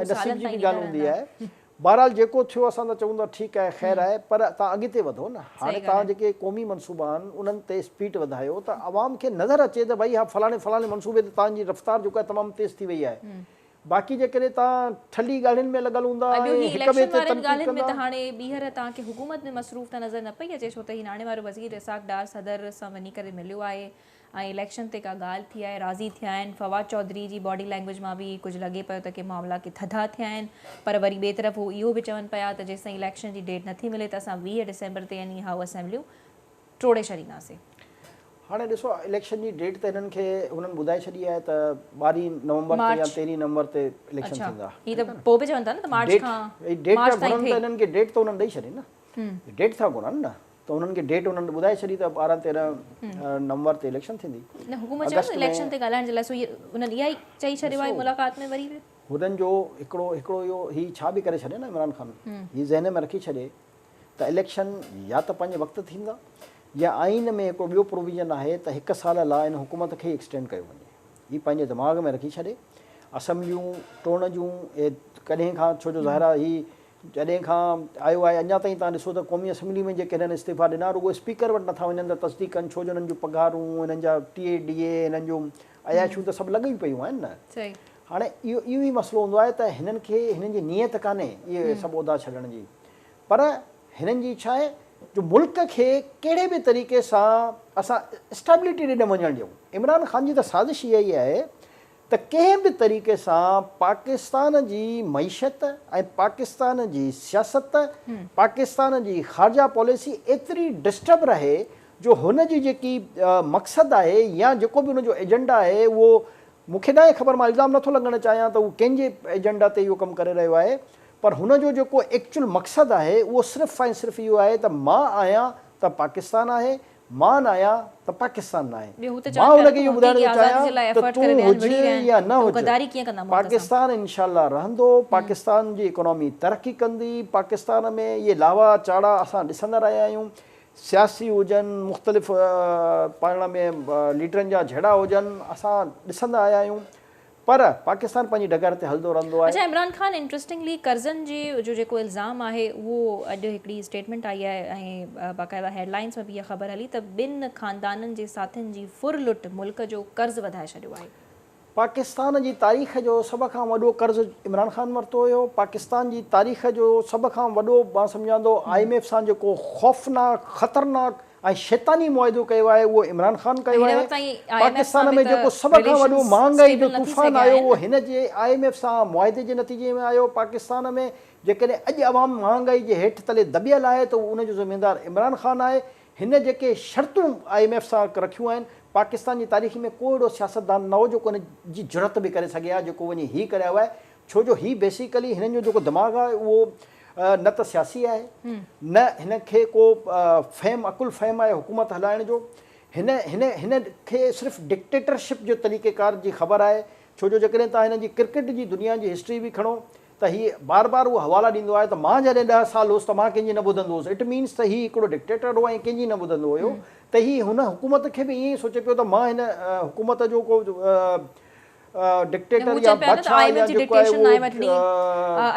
نصيب جي به ڳالهه هوندي آهي بهرحال جيڪو ٿيو اسان ته چئون ٿا ٺيڪ آهي خير آهي پر توهان اڳتي وڌو نه هاڻي توهان جيڪي قومي منصوبا آهن انهن تي اسپيڊ وڌايو ته عوام کي نظر اچي ته ڀئي ها فلاڻي فلاڻي منصوبي تي توهان جي رفتار جيڪو آهي تمام تيز ٿي وئي آهي باقي جيڪڏهن توهان ٺلهي ڳالهين ۾ لڳل هوندا ۽ ٻيو ۽ هي هڪ ٻئي اليڪشن تي وارين تنقيد ڳالهين ۾ ڪندا. ته هاڻي ٻيهر توهان کي حڪومت ۾ مصروف ته نظر نه پئي اچي ڇو ته هي ناڻي وارو وزير اسحاق ڊار صدر سان وڃي ڪري مليو آهي ۽ اليڪشن تي ڪا ڳالهه ٿي آهي راضي ٿيا آهن فواد چوڌري جي باڊي لينگويج مان به ڪجهه لڳي پيو ته ڪي معاملا ڪي ٿڌا ٿيا آهن پر وري ٻئي طرف هو اهو به چون پيا ته جيستائين اليڪشن جي ڊيٽ نٿي ملي ته اسان 20 ڊسمبر تي يعني هاء اسيمبليون ٽوڙي ڇڏينداسين. هاڻي ڏسو اليڪشن جي ڊيٽ ته هنن کي هنن ٻڌائي ڇڏي آهي ته 12 نومبر تي يا 13 نومبر تي اليڪشن ٿيندا. هي ته پوء به چون ٿا نه ته مارچ کان مارچ تائين ٿئي. هنن کي ڊيٽ ته هنن ڏئي ڇڏي نه. ڊيٽ ٿا گهرن نه ته هنن کي ڊيٽ هنن ٻڌائي ڇڏي ته 12 13 نومبر تي اليڪشن ٿيندي. نه حڪومت چيو نه اليڪشن تي ڳالهائڻ جي لاء سو هنن اها ئي چئي ڇڏيو آهي ملاقات ۾ وري به. هنن جو هڪڙو هڪڙو اهو هي ڇا به ڪري ڇڏي نه عمران خان هي ذهن ۾ رکي ڇڏي ته اليڪشن يا ته پنهنجي وقت ٿيندا يا آئين ۾ هڪڙو ٻيو پروويزن آهي ته هڪ سال لاء ان حڪومت کي ئي ايڪسٽينڊ ڪيو وڃي. هي پنهنجي دماغ ۾ رکي ڇڏي. اسيمبليون ٽوڙڻ جون اهي ڪڏهن کان ڇو جو ظاهر آهي هي جڏهن کان آيو آهي اڃا تائين توهان ڏسو ته قومي اسيمبلي ۾ جيڪي هنن استعيفا ڏنا رڳو اسپيڪر وٽ نٿا وڃن ته تصديق ڪن ڇو جو هنن جون پگهارون هنن جا ٽي اي ڊي اي هنن جون عياشيون ته سڀ لڳيون پيون آهن نه. هاڻي اهو اهو ئي مسئلو هوندو آهي ته هنن کي هنن جي نيت ڪانهي اهي سڀ عهدا ڇڏڻ جي پر هنن جي ڇا آهي جو ملڪ کي ڪهڙي به طريقي سان اسان اسٽيبلٽي ڏي نه وڃڻ ڏيون. عمران خان جي ته سازش اها ئي آهي ته ڪنهن به طريقي سان پاڪستان جي معيشت ۽ پاڪستان جي سياست، پاڪستان جي خارجه پاليسي ايتري ڊسٽرب رهي جو هن جي جيڪي مقصد آهي يا جيڪو به هن جو ايجنڊا آهي اهو مون کي ناهي خبر مان الزام نٿو لڳائڻ چاهيان ته هو ڪنهن جي ايجنڊا تي اهو ڪم ڪري رهيو آهي پر هن جو جيڪو ايڪچوئل مقصد آهي اهو صرف ۽ صرف اهو آهي ته مان آهيان ته پاڪستان آهي، مان نه آهيان ته پاڪستان ناهي. ٻيو هو ته مان چون پيا هن نه کي ته اهو ٻڌائڻ حقيقي ٿو آزادي جي چاهيان لاء ته ايفرٽ تون ڪري رهيا آهن، هج وڙهي رهيا آهن يا نه ته هو هج، غداري ڪيئن ڪندا ملڪ سان. پاڪستان انشاء الله رهندو، پاڪستان جي اڪانامي ترقي ڪندي، پاڪستان ۾ اهي لاوا چاڙها اسان ڏسندا رهيا آهيون، سياسي هجن، مختلف پاڻ ۾ ليڊرن جا جهيڙا هجن، اسان ڏسندا آيا آهيون. پر پاڪستان پنهنجي ڊگر تي هلندو رهندو آهي. اڇا عمران خان انٽرسٽنگلي قرضن جي جو جيڪو الزام آهي اهو اڄ هڪڙي اسٽيٽمينٽ آئي آهي ۽ باقاعده هيڊ لائنز ۾ به اها خبر هلي ته ٻن خاندانن جي ساٿين جي ڦر لٽ ملڪ جو قرض وڌائي ڇڏيو آهي. پاڪستان جي تاريخ جو سڀ کان وڏو قرض عمران خان ورتو هيو، پاڪستان جي تاريخ جو سڀ کان وڏو مان سمجهان ٿو I M F سان جيڪو خوفناڪ خطرناڪ ۽ شيطاني معاهدو ڪيو آهي اهو عمران خان ڪيو هن آهي، وقت تائين I M F Pakistan سان ۾ به ته جيڪو سڀ کان وڏو رليشنز مهانگائي جو اسٽيبل نه ٿي طوفان سگهيا آيو آهن اهو نه. هن جي I M F سان معاهدي جي نتيجي ۾ آيو، پاڪستان ۾ جيڪڏهن اڄ عوام مهانگائي جي هيٺ تلي دٻيل آهي ته ان جو ذميدار عمران خان آهي، هن جيڪي شرطون I M F سان رکيون آهن پاڪستان جي تاريخ ۾ ڪو اهڙو سياستدان نه هو جيڪو ان جي جرئت به ڪري سگهي ها جيڪو وڃي هي ڪري آيو آهي، ڇو جو هي بيسيڪلي هنن جو جيڪو دماغ آهي اهو نه ته سياسي آهي نه هن کي ڪو فهم عقل فهم آهي حڪومت هلائڻ جو هن هن هن کي صرف ڊڪٽيٽرشپ جو طريقه ڪار جي خبر آهي ڇو جو جيڪڏهن توهان هن جي ڪرڪيٽ جي دنيا جي هسٽري به کڻو ته هي بار بار اهو حوالا ڏيندو آهي ته مان جڏهن 10 سال هوس ته مان ڪنهن جي نه ٻڌندو هوس it means ته هي هڪڙو ڊڪٽيٽر هو ۽ ڪنهن جي نه ٻڌندو هيو ته هي هن حڪومت کي به ائين ئي سوچي پيو ته مان هن حڪومت جو ڪو نه ڊڪٽيٽر هو يا چون پيا نه ته بادشاهه I M يا ايف جي جيڪو آهي ڊڪٽيشن اهو ناهي وٺڻي.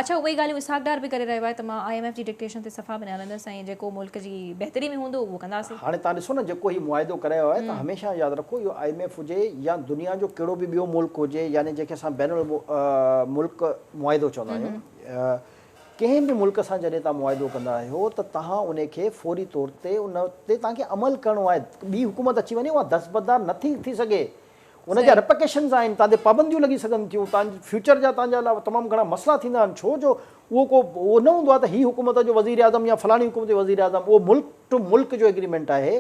اڇا اهي ئي ڳالهيون اسحاق ڊار به ڪري رهيو آهي ته مان I M F جي ڊڪٽيشن تي صفا به نه هلندس ۽ جيڪو ملڪ جي بهتري ۾ هوندو اهو ڪنداسين. هاڻي توهان ڏسو نه جيڪو هي معاهدو ڪرايو آهي ته هميشه ياد رکو اهو I M F هجي يا دنيا جو ڪهڙو به ٻيو ملڪ هجي يعني جنهن کي اسان بين الملڪ معاهدو چوندا آهيون ڪنهن به ملڪ سان جڏهن توهان معاهدو ڪندا آهيو ته توهان ان کي فوري طور تي ان تي توهان کي عمل ڪرڻو آهي ٻي حڪومت اچي وڃي اها دستبردار نٿي ٿي سگهي ان جا رپڪيشنز آهن، توهان تي پابنديون لڳي سگهن ٿيون، توهان جي فيوچر جا توهان جا لاء تمام گهڻا مسئلا ٿيندا آهن، ڇو جو اهو ڪو اهو نه هوندو آهي ته هي حڪومت جو وزيراعظم يا فلاڻي حڪومت جو وزيراعظم، اهو ملڪ ٽو ملڪ جو ايگريمينٽ آهي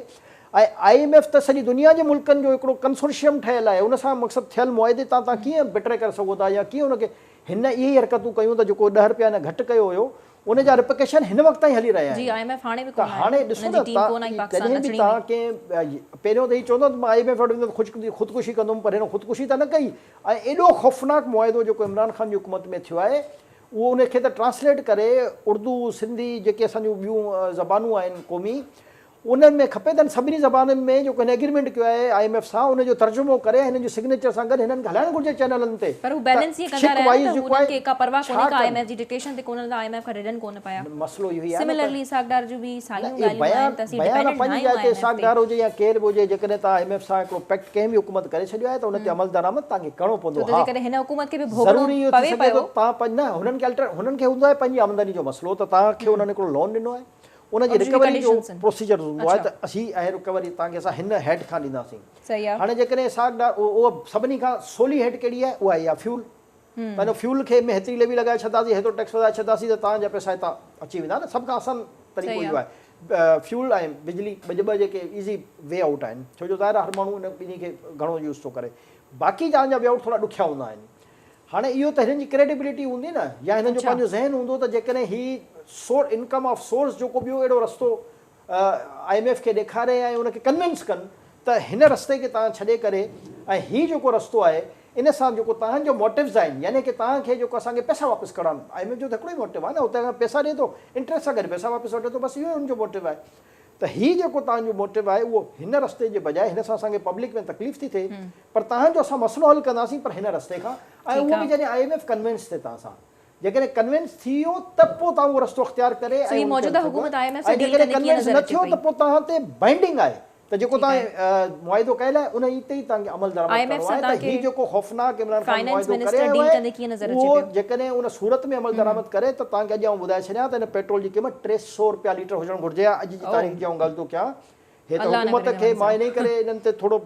۽ I M F ته سڄي دنيا جي ملڪن جو هڪڙو ڪنسورشيم ٺهيل آهي، ان سان مقصد ٿيل معاهدي تان توهان ڪيئن بٽري ڪري سگهو ٿا يا ڪيئن ان کي هن اهي ئي حرڪتون ڪيون ته جيڪو 10 رپيا هن گهٽ ڪيو هيو ان جا رپڪيشن هن وقت تائين هلي رهيا جي آهن I M F هاڻي به ته ڪونه هاڻي آيو ڏسو انهن نه جي ٽيم ڪونه آئي پاڪستان جڏهن به اچڻي توهان هئي. ڪنهن پهريون ته هي چوندو ته مان I M F وٽ ويندس خودڪشي ڪندم پر هن خودڪشي ته نه ڪئي ۽ ايڏو خوفناڪ معاهدو جيڪو عمران خان جي حڪومت ۾ ٿيو آهي اهو ان کي ته ٽرانسليٽ ڪري اردو سنڌي جيڪي اسان جون ٻيون زبانون آهن قومي انهن ۾ کپي ته سڀني زبانن ۾ جيڪو هن ايگريمينٽ ڪيو آهي I M F سان ان جو ترجمو ڪري هنن جي سگنيچر سان گڏ هنن کي هلائڻ گهرجي چينلن تي پر هو ته بيلنس ائين ڪندا شق رهيا نه وائيز ته جيڪو هنن آهي کي ڪا پرواهه ڇا ڪونهي ڪا I ڪن ايم ايف جي ڊڪٽيشن تي ڪونه هلندا I M F کان ڊڄن ڪونه پيا مسئلو اهو ئي آهي نه ته سملرلي اسحاق ڊار جون به نه ساڳيون اهي ڳالهيون بيان آهن ته اسين بيان ڊپينڊنٽ پنهنجي ناهيون جاء I تي ايم ايف اسحاق تي. ڊار هجي يا ڪير به هجي جيڪڏهن توهان I M F سان هڪڙو پيڪٽ ڪنهن به حڪومت ڪري ڇڏيو آهي ته ان تي عملدرآمد توهان کي ڪرڻو ڇو پوندو ته ها جيڪڏهن هن حڪومت کي به ڀوڳڻو ضروري اهو ٿي پوي سگهي ٿو پيو توهان نه هنن کي الٽر هنن کي هوندو آهي پنهنجي آمدني جو مسئلو ته توهان کي انهن هڪڙو لون ڏنو آهي ان جي رڪوري جو پروسيجر هوندو آهي ته اسين اهي رڪوري توهان کي اسان هن هيڊ کان ڏينداسين. هاڻي جيڪڏهن اسحاق ڊار اهو سڀني کان سولي هيڊ ڪهڙي آهي اها اها فيول پنهنجو فيول کي ۾ هيتري ليوي لڳائي ڇڏنداسين هيترو ٽيڪس وڌائي ڇڏنداسين ته توهان جا پئسا هتان اچي ويندا نه سڀ کان آسان طريقو اهو آهي فيول ۽ بجلي ٻه جيڪي ايزي وي آئوٽ آهن ڇو جو ظاهر آهي هر ماڻهو ان ٻنهي کي گهڻو يوز ٿو ڪري باقي جا جا وي آئوٽ ٿورا ڏکيا هوندا آهن. هاڻي اهو ته هنن جي ڪريڊيبلٽي هوندي نه يا هنن جو پنهنجو ذهن هوندو ته جيڪڏهن هي سور انڪم آف سورس جو ڪو ٻيو اهڙو رستو I M F کي ڏيکاري ۽ ان کي ڪنوينس ڪن ته هن رستي کي توهان ڇڏي ڪري ۽ هي جيڪو رستو آهي ان سان جيڪو توهان جو موٽوز آهن يعني ڪي توهان کي جيڪو اسان کي پئسا واپس ڪرڻا آهن I M F جو ته هڪڙو ئي موٽو آهي نه هو توهان کان پئسا ڏي ٿو انٽريسٽ سان گڏ پئسا واپس وٺي ٿو بس اهو ئي ان جو موٽو آهي ته هي جيڪو توهان جو موٽو آهي اهو هن رستي جي بجاء هن سان اسان کي پبلڪ ۾ تڪليف ٿي ٿئي پر توهان جو اسان مسئلو حل ڪنداسين پر هن رستي کان ۽ اهو به جڏهن I M F convince ٿئي توهان سان جيڪڏهن ڪنوينس ٿي ويو ته پوء توهان اهو رستو اختيار ڪري ۽ ۽ جيڪڏهن ڪنوينس نه ٿيو ته پوء توهان تي بائنڊنگ آهي ته جيڪو توهان معاهدو ڪيل آهي انهي تي ئي توهان کي عمل درآمد ڪرڻو آهي ته هي جيڪو خوفناڪ عمران خان معاهدو ڪري آيو آهي اهو جيڪڏهن ان صورت ۾ عمل درآمد ڪري ته توهان کي اڄ آئون ٻڌائي ڇڏيان ته هن پيٽرول جي قيمت 300 رپيا ليٽر هجڻ گهرجي ها اڄ جي تاريخ جي آئون ڳالهه ٿو ڪيان هي ته حڪومت کي مان انهي ڪري انهن تي ٿورو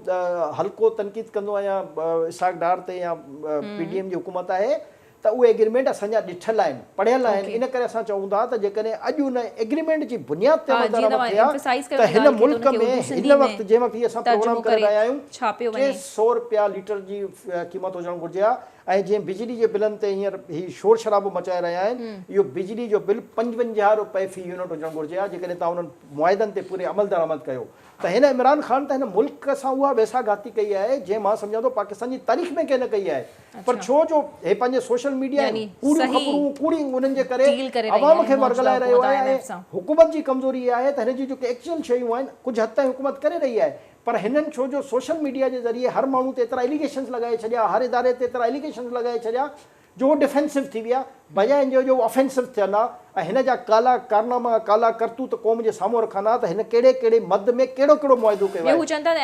هلڪو تنقيد ڪندو آهيان اسحاق ڊار تي يا پي ڊي ايم جي حڪومت آهي ته اهي ايگريمينٽ اسان جا ڏٺل آهن، پڙهيل آهن، ان ڪري اسان چئون ٿا ته جيڪڏهن اڄ ان ايگريمينٽ جي بنياد تي عمل درآمد ٿئي ها ته هن ملڪ ۾ هن وقت جنهن وقت هي اسان پروگرام ڪري رهيا آهيون 300 رپيا ليٽر جي قيمت هجڻ گهرجي ها ۽ جنهن بجلي جي بلن تي هينئر هي شور شرابو مچائي رهيا آهن اهو بجلي جو بل 55 رپئي في يونٽ هجڻ گهرجي ها جيڪڏهن توهان انهن معاهدن تي پوري عمل درآمد ڪيو ته هن عمران خان ته هن ملڪ سان اها ويساهه گهاتي ڪئي آهي جنهن مان سمجهان ٿو پاڪستان جي تاريخ ۾ ڪنهن نه ڪئي آهي پر ڇو جو هي پنهنجي سوشل ميڊيا ۽ ڪوڙيون خبرون ڪوڙي انهن جي ڪري عوام کي ورغلائي رهيو آهي ۽ حڪومت جي ڪمزوري اها آهي ته هن جون جيڪي ايڪچوئل شيون آهن ڪجهه حد تائين حڪومت ڪري رهي آهي پر هنن ڇو جو سوشل ميڊيا جي ذريعي هر ماڻهو تي ايترا اليگيشنز لڳائي ڇڏيا هر اداري تي ايترا اليگيشنز لڳائي ڇڏيا جو هو ڊفينسو ٿي ويا، بجاء ان جي جو هو آفينسو ٿين ها ۽ هن جا ڪالا ڪارناما، ڪالا ڪرتوت قوم جي سامهون رکن ها ته هن ڪهڙي ڪهڙي مد ۾ ڪهڙو ڪهڙو معاهدو ڪيو آهي.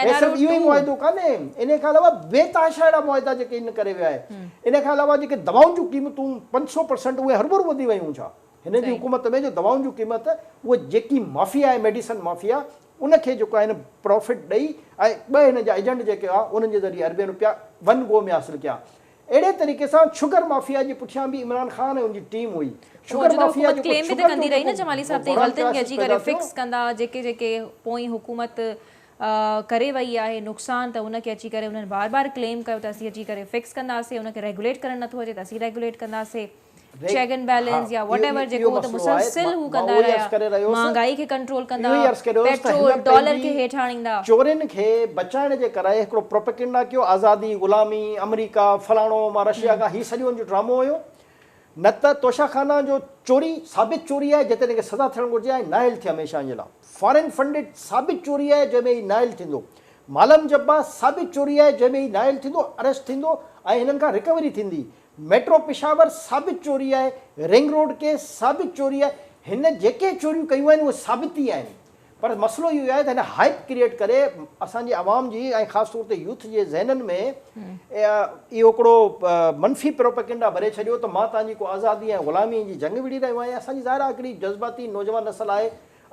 هي صرف اهو ئي معاهدو ڪانهي، انهي کان علاوه بي تحاشا اهڙا معاهدا جيڪي هن ڪري ويا آهي. انهي کان علاوه جيڪي دوائن جون قيمتون 500% اهي هرڀرو وڌي ويون ڇا؟ هن جي حڪومت ۾ جو دوائن جون قيمت اهي جيڪي مافيا آهي ميڊيسن مافيا ان کي جيڪو آهي هن پرافٽ ڏئي ۽ ٻه هن جا ايجنٽ جيڪي هئا انهن جي ذريعي اربين روپيا ون گو ۾ حاصل ڪيا. اهڙي طريقي سان شگر مافيا جي پٺيان به عمران خان ۽ ان جي ٽيم هئي. شگر موجوده مافيا حڪومت جيڪو ڪليم به ته شگر جو ڪندي رهي نه جيڪو جمالي صاحب ته بحران غلطين کي ڪرائسس اچي پيدا ڪري ٿيو. فڪس ڪندا جيڪي جيڪي پوئين حڪومت ڪري وئي آهي نقصان ته ان کي اچي ڪري انهن بار بار ڪليم ڪيو ته اسين اچي ڪري فڪس ڪنداسين ان کي ريگوليٽ ڪرڻ نٿو اچي ته اسين ريگوليٽ ڪنداسين چيڪ اينڊ بيلنس يا واٽ ايور جيڪو هو ته مسلسل هو ڪندا رهيا مهانگائي کي ڪنٽرول ڪندا پيٽرول ڊالر کي هيٺ آڻيندا. چورين کي بچائڻ جي ڪري هڪڙو پروپيگنڊا ڪيو آزادي غلامي آمريڪا فلاڻو مان رشيا کان هي سڄو ان جو ڊرامو هيو نه ته توشا خانا جو چوري ثابت چوري آهي جتي هن کي سزا ٿيڻ گهرجي ۽ نااهل ٿئي هميشه جي لاء فارين فنڊڊ ثابت چوري آهي جنهن ۾ هي نااهل ٿيندو مالم جبا ثابت چوري آهي جنهن ۾ هي نااهل ٿيندو اريسٽ ٿيندو ۽ هنن کان رڪوري ٿيندي ميٽرو پشاور ثابت چوري آهي، رنگ روڊ ڪيس ثابت چوري آهي، هن جيڪي چوريون ڪيون آهن اهي ثابت ئي آهن پر مسئلو اهو آهي ته هن هائپ ڪريئيٽ ڪري اسان جي عوام جي ۽ خاص طور تي يوٿ جي ذهنن ۾ اهو هڪڙو منفي پروپيگنڊا ڀري ڇڏيو ته مان توهان جي ڪو آزادي ۽ غلامي جي جنگ وڙهي رهيو آهيان اسان جي ظاهر آهي هڪڙي جذباتي نوجوان نسل آهي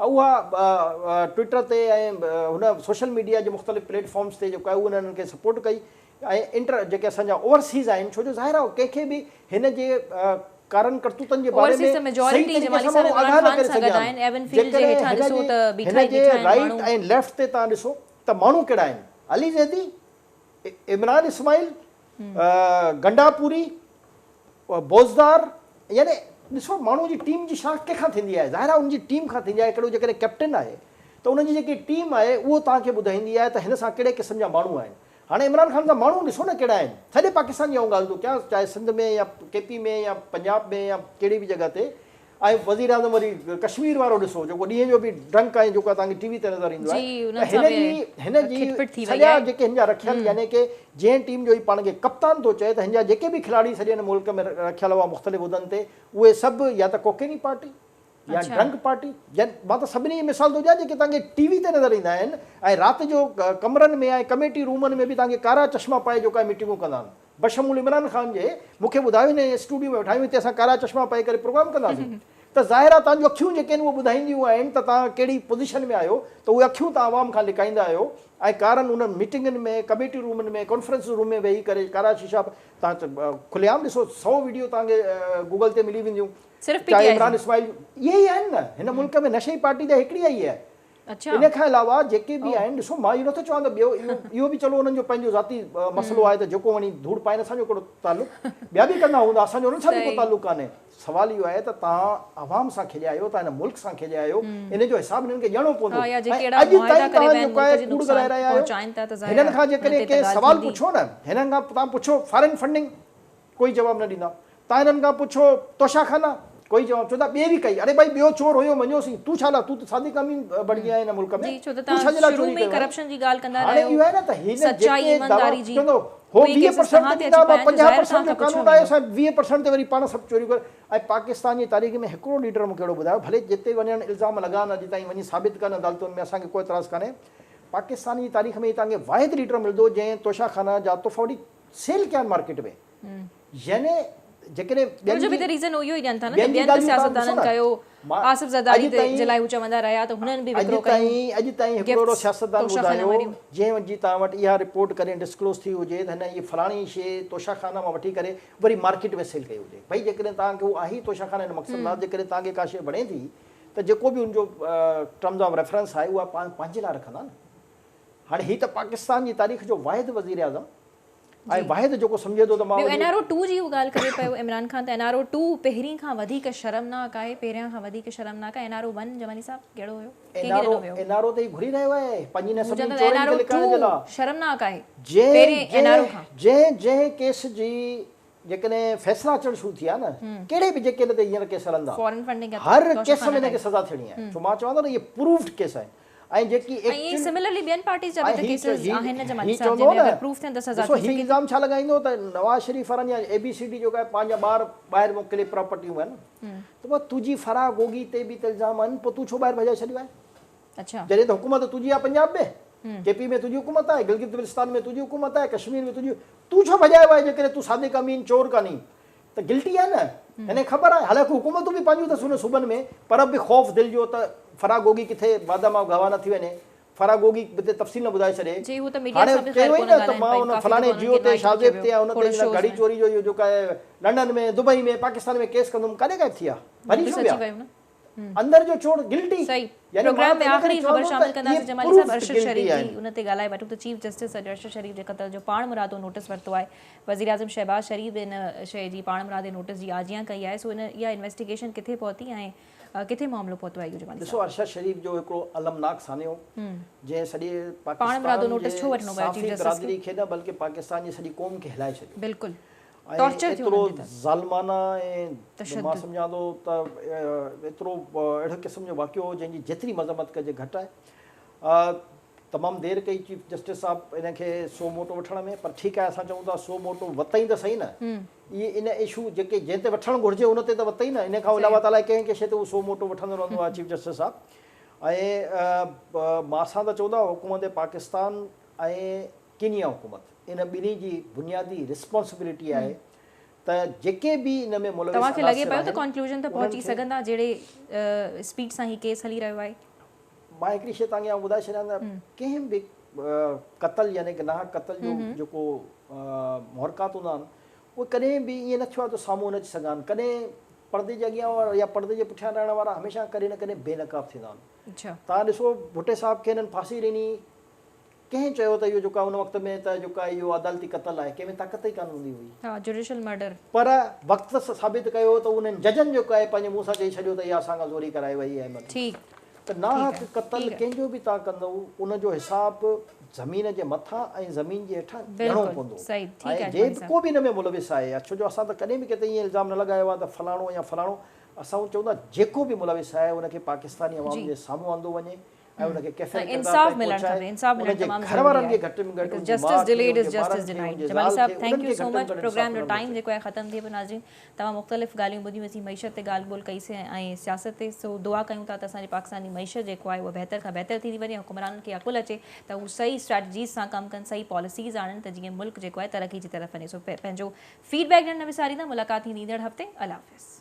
اها ٽوئٽر تي ۽ هن سوشل ميڊيا جي مختلف پليٽ فارمز تي جيڪو آهي انهن کي سپورٽ ڪئي ۽ انٽر جيڪي اسان جا اوورسيز آهن ڇو جو ظاهر آهي ڪنهن کي به هن جي ڪارن ڪرتوتن جي باري ۾ صحيح طريقي سان ماڻهو آگاهه نه ڪري سگهيا آهن جيڪڏهن هن جي رائيٽ ۽ ليفٽ تي توهان ڏسو ته ماڻهو ڪهڙا آهن علي زيدي عمران اسماعيل گنڊاپوري بوزدار يعني ڏسو ماڻهو جي ٽيم جي شناخت ڪنهن کان ٿيندي آهي ظاهر آهي ان جي ٽيم کان ٿيندي آهي هڪڙو جيڪڏهن ڪئپٽن آهي ته ان جي جيڪي ٽيم آهي اهو توهان کي ٻڌائيندي آهي ته هن سان ڪهڙي قسم جا ماڻهو آهن هاڻي عمران خان سان ماڻهو ڏسو نه ڪهڙا آهن سڄي پاڪستان جي آئون ڳالهه ٿو ڪيان چاهي سنڌ ۾ يا ڪي پي ۾ يا پنجاب ۾ يا ڪهڙي به جڳهه تي ۽ وزير اعظم وري ڪشمير وارو ڏسو جيڪو ڏينهن جو به ڊرنڪ ۽ جيڪو توهان کي ٽي وي تي نظر ايندو آهي ته هن جي هن جي سڄا جيڪي هن جا رکيل يعني ڪي جنهن ٽيم جو هي پاڻ کي ڪپتان ٿو چئي ته هن جا جيڪي به کلاڙي سڄي هن ملڪ ۾ رکيل هئا مختلف عهدن تي اهي سڀ يا ته ڪوڪيني پارٽي يا ڊرنڪ پارٽي يا مان ته سڀني جي مثال ٿو ڏيان جيڪي توهان کي ٽي وي تي نظر ايندا آهن ۽ رات جو ڪمرن ۾ ۽ ڪميٽي رومن ۾ به توهان کي ڪارا چشما پائي جيڪا ميٽنگون ڪندا آهن بشمول عمران خان جي مون کي ٻڌايو هن اسٽوڊيو ۾ ويٺا آهيون هتي اسان ڪارا چشما پائي ڪري پروگرام ڪنداسين ته ظاهر آهي توهان جون اکيون جيڪي آهن اهي ٻڌائينديون آهن ته توهان ڪهڙي پوزيشن ۾ آهيو ته اهي اکيون توهان عوام کان لڪائيندا آهيو ۽ ڪارن انهن ميٽنگن ۾ ڪميٽي رومن ۾ ڪانفرنس روم ۾ ويهي ڪري ڪارا شيشا توهان کلي عام ڏسو سو ويڊيو توهان کي گوگل تي ملي وينديون. صرف پي ٽي چاهي آء عمران جي. اسماعيل اهي ئي آهن نه هن ملڪ ۾ نشئي پارٽي ته هڪڙي آئي آهي. اڇا. ان کان علاوه جيڪي به آهن ڏسو مان اهو نٿو چوان ته ٻيو اهو اهو به چلو انهن جو پنهنجو ذاتي مسئلو آهي ته جيڪو وڻي ڌوڙ پائن اسان جو ڪهڙو تعلق ٻيا به ڪندا هوندا اسان جو انهن سان به ڪو صحيح. تعلق ڪانهي سوال اهو آهي ته توهان عوام سان کيڏيا آهيو توهان هن ملڪ سان کيڏيا آهيو ان جو حساب انهن کي ڏيڻو پوندو ها يا ۽ جيڪي اهڙا اڄ معاهدا تائين ڪري توهان ويا آهن جيڪو ملڪ آهي جي ڪوڙ نقصان ڳالهائي رهيا آهيو پهچائن ٿا ته ظاهر هنن آهي کان ان جيڪڏهن تي ته ڪنهن ڳالهه سوال ٿيندي. پڇو نه هنن کان توهان پڇو فارين فنڊنگ ڪوئي جواب نه ڏيندا. تان هنن کان پڇو توشا خانا؟ ڪوئي جواب چوندا ٻئي به ڪئي. اڙي ڀائي ٻيو چور هيو مڃيوسين تون ڇا لاء تون ته صادق امين بڻجي آئين هن ملڪ ۾ جي ڇو ته تون تان ڇا جي لاء شروع چوري ۾ ئي ڪيو آهي؟ ڪرپشن جي ڳالهه ڪندا هاڻي رهيو اهو آهي نه ته هن سچائي جيڪي دعويٰ ايمانداري جي چوندو هو اهي 20 ڪيسز پرسنٽ توهان تي تي ڏيندا اچي مان پيا آهن جو 50 ظاهر پرسنٽ توهان جو کان پڇيو قانون آهي ويندو. اسان 20 پرسنٽ تي وري پاڻ سڀ چوريون ڪري ۽ پاڪستان جي تاريخ ۾ هڪڙو ليڊر مون کي اهڙو ٻڌايو ڀلي جتي وڃڻ الزام لڳائن اڄ تائين وڃي ثابت ڪن عدالتن ۾ اسان کي ڪو اعتراض ڪانهي پاڪستان جي تاريخ ۾ هي توهان کي واحد ليڊر ملندو جنهن توشا خانا جا تحفا وٺي سيل ڪيا آهن مارڪيٽ ۾ يعني جيڪڏهن ان ٻين جو به جي ته ريزن اهو ئي ڏين ٿا نه ته ٻين جي ٻين ته ڳالهيون توهان ڏسو سياستدانن نه ڪيو مان آصف اڄ زرداري تي تائين جي لاء هو چوندا رهيا ته هنن به اڄ وڪرو ڪيون تائين اڄ تائين هڪڙو اهڙو گفٽس سياستدان توشا خانه ٻڌايو واريون. جنهن جي توهان وٽ اها رپورٽ ڪڏهن ڊسڪلوز ٿي هجي ته هن هي فلاڻي شيء توشا خانه مان وٺي ڪري وري مارڪيٽ ۾ سيل ڪئي هجي ڀئي جيڪڏهن توهان کي هو آهي ئي توشا خانه ان مقصد لاء جيڪڏهن توهان کي ڪا شيء وڻي ٿي ته جيڪو به ان جو ٽرمز آف ريفرنس آهي اها پاڻ پنهنجي لاء رکندا نه هاڻي هي ته پاڪستان جي تاريخ جو واحد وزيراعظم ۽ واحد جيڪو سمجهي ٿو ته مان ٻيو وڏي اين آر او ٽو جي هو ڳالهه ڪري پيو عمران خان ته اين آر او ٽو پهرين کان وڌيڪ شرمناڪ آهي پهريان کان وڌيڪ شرمناڪ آهي N R O one Jamali صاحب ڪهڙو هيو ڪنهن اين کي آر ڏنو او ويو اين آر او ته هي گهري رهيو آهي پنهنجي هن هو سڀني چون ٿا ته اين چورن آر کي او لڪائڻ ٽو جي لاء شرمناڪ آهي جنهن پهرين اين آر او جنهن کان. جنهن جنهن ڪيس جي جيڪڏهن فيصلا اچڻ شروع ٿيا نه ڪهڙي به جيڪي هن تي هينئر ڪيس هلندا فارن فنڊنگ يا هر توشا ڪيس ۾ خانه هن کي ٽائپ سزا ٿيڻي آهي ڇو مان چوان ٿو نه اهي پروفڊ ڪيس آهن ۽ جيڪي ۽ ائين ايڪچوئل سملرلي ٻين پارٽيز جا به ۽ ته هي ڪيسز هي آهن نه جمالي هي صاحب چوندو جنهن ۾ نه اگر پروف ٿين ته سزا ڏسو ٿي هي سگهي ٿي. الزام ڇا لڳائيندو ته نواز شريف وارن يا اي بي سي ڊي جو ڪا پنهنجا ٻار ٻاهر موڪلي پراپرٽيون آهن ته پوء تنهنجي فرح گوگي تي به ته الزام آهن پوء تون ڇو ٻاهر ڀڄائي ڇڏيو آهي اڇا. جڏهن ته حڪومت تنهنجي آهي پنجاب ۾ ڪي پي ۾ تنهنجي حڪومت آهي گلگت بلتستان ۾ تنهنجي حڪومت آهي ڪشمير ۾ تنهنجي تون ڇو ڀڄايو آهي جيڪڏهن تون صادق امين چور ڪانهين ته گلٽي آهي نه هن کي خبر آهي حالانڪه حڪومتون به پنهنجون اٿس انهن صوبن ۾ پر به خوف دل جو ته فرح گوگي ڪٿي واده مان گواهه نه ٿي وڃي فرح گوگي به تفصيل نه ٻڌائي ڇڏي جي هو ته ميڊيا هاڻي سان به چيو خير ئي ڪونه نه ته ڳالهائين مان پيون ان ڪافي فلاڻي دفعا انهن جيو کي تي انوائيٽ به شاهزيب ڪيو تي ويو ان کوڙ تي شوز گهڙي ۾ چوري جو اهو جيڪو آهي لنڊن ۾ دبئي ۾ پاڪستان ۾ ڪيس ڪندم ڪاڏي غائب ٿي ويا وري نوٽيس ڇو اچي ويا ويو نه اندر جو چور گلٽي صحيح يعني مان پروگرام ته ۾ ان ڪري آخري چوان خبر ٿو شامل ته اهي ڪنداسين جمالي صاحب پروفڊ ارشد گلٽي شريف جي آهن. ان تي ڳالهائي وٺون ته چيف جسٽس اڄ ارشد شريف جي قتل جو پاڻ مرادو نوٽيس ورتو آهي وزيراعظم شهباز شريف به ان شيء جي پاڻ مرادي نوٽيس جي آجيان ڪئي آهي سو ان اها انويسٽيگيشن ڪٿي پهتي ۽ ڪٿي معاملو پهتو آهي اهو جمالي ڏسو صاحب. ارشد شريف جو هڪڙو المناڪ سانحو جنهن سڄي پاڻ مرادو پاڪستان نوٽيس جي ڇو وٺڻو پيو چيف صحافي جسٽس کي؟ برادري کي نه بلڪه پاڪستان جي سڄي قوم کي هلائي ڇڏيو. بلڪل ۽ ٽارچر ٿيو ايترو انهن کي ته. ظالمانه ۽ مان تشدد. سمجهان ٿو ته ايترو اهڙي قسم جو واقعو هو جنهن جي جيتري مذمت ڪجي گهٽ آهي. تمام دير ڪئي چيف جسٽس صاحب ان کي سو موٽو وٺڻ ۾ پر ٺيڪ آهي اسان چئون ٿا سو موٽو وتئين ته سهي نه اهي ان اشو جيڪي جنهن تي وٺڻ گهرجي ان تي ته وتئين نه ان کان علاوه ته الائي ڪنهن ڪنهن شيء تي هو سو موٽو وٺندو رهندو آهي چيف جسٽس صاحب ۽ مان اسان ته چوندا حڪومت پاڪستان ۽ ڪينيا حڪومت ان ٻنهي جي بنيادي ريسپانسبلٽي آهي ته جيڪي به ان ۾ ملوث توهان کي لڳي عناصر پيو ته آهن ڪنڪلوزن ته انهن پهچي کي سگهندا جهڙي اسپيڊ سان هي ڪيس هلي رهيو آهي. مان هڪڙي شيء توهان کي آئون ٻڌائي ڇڏيان ته ڪنهن به قتل يعني ڪي ناحق قتل جو جيڪو محرڪات هوندا آهن اهي ڪڏهن به ائين نه ٿيو آهي ته سامهون نه اچي سگهندا آهن ڪڏهن پردي جي اڳيان يا پردي جي پٺيان رهڻ وارا هميشه ڪڏهن نه ڪڏهن بي نقاب ٿيندا آهن توهان ڏسو ڀٽي صاحب کي هنن ڦاسي ڏني ڪنهن چيو ته اهو جيڪو آهي ان وقت ۾ ته جيڪو آهي اهو عدالتي قتل آهي ڪنهن ۾ طاقت ئي ڪانه هوندي هئي. ها جوڊيشل مرڊر. پر وقت ثابت ڪيو ته انهن ججن جيڪو آهي پنهنجي منهن سان چئي ڇڏيو ته اها اسان کان زوري ڪرائي وئي آهي مطلب ٺيڪ ته ٺيڪ ناحق آهي قتل ٺيڪ آهي. ڪنهن جو به تان ڪندؤ ان جو حساب زمين جي مٿان ۽ زمين جي هيٺان ڏيڻو بلڪل پوندو صحيح ٺيڪ ۽ آهي جي جمالي به صاحب. ڪو به ان ۾ ملوث آهي ڇو جو اسان ته ڪڏهن به ڪنهن تي ائين الزام نه لڳايو آهي ته فلاڻو يا فلاڻو اسان چئون ٿا جيڪو به ملوث آهي ان کي پاڪستاني عوام جي. جي سامهون آندو وڃي ۽ ان کي ڪيفر ۽ ڪردار انصاف تائين ملڻ پهچائي کپي انصاف ان ملڻ جي تمام گهر ضروري وارن آهي کي گهٽ ۾ گهٽ because ان جي ماء جسٽس کي ڊيليڊ ان از جي ٻارن جسٽس کي ان ڊينائيڊ جي جمالي زال صاحب کي thank انهن يو کي سو گهٽ ۾ مچ گهٽ انصاف پروگرام جو ملڻ ٽائيم گهرجي. جيڪو آهي ختم ٿئي پيو ناظرين توهان مختلف ڳالهيون ٻڌيون اسين معيشت تي ڳالهه ٻولهه ڪئي سين ۽ سياست تي سو دعا ڪيون ٿا ته اسان جي پاڪستان جي معيشت جيڪو آهي اها بهتر کان بهتر ٿيندي وڃي حڪمرانن کي عقل اچي ته هو صحيح اسٽريٽجيز سان ڪم ڪن صحيح پاليسيز آڻن ته جيئن ملڪ جيڪو آهي ترقي جي طرف وڃي سو پنهنجو فيڊ بيڪ ڏيڻ نه وساريندا ملاقات ٿيندي ايندڙ هفتي الله حافظ.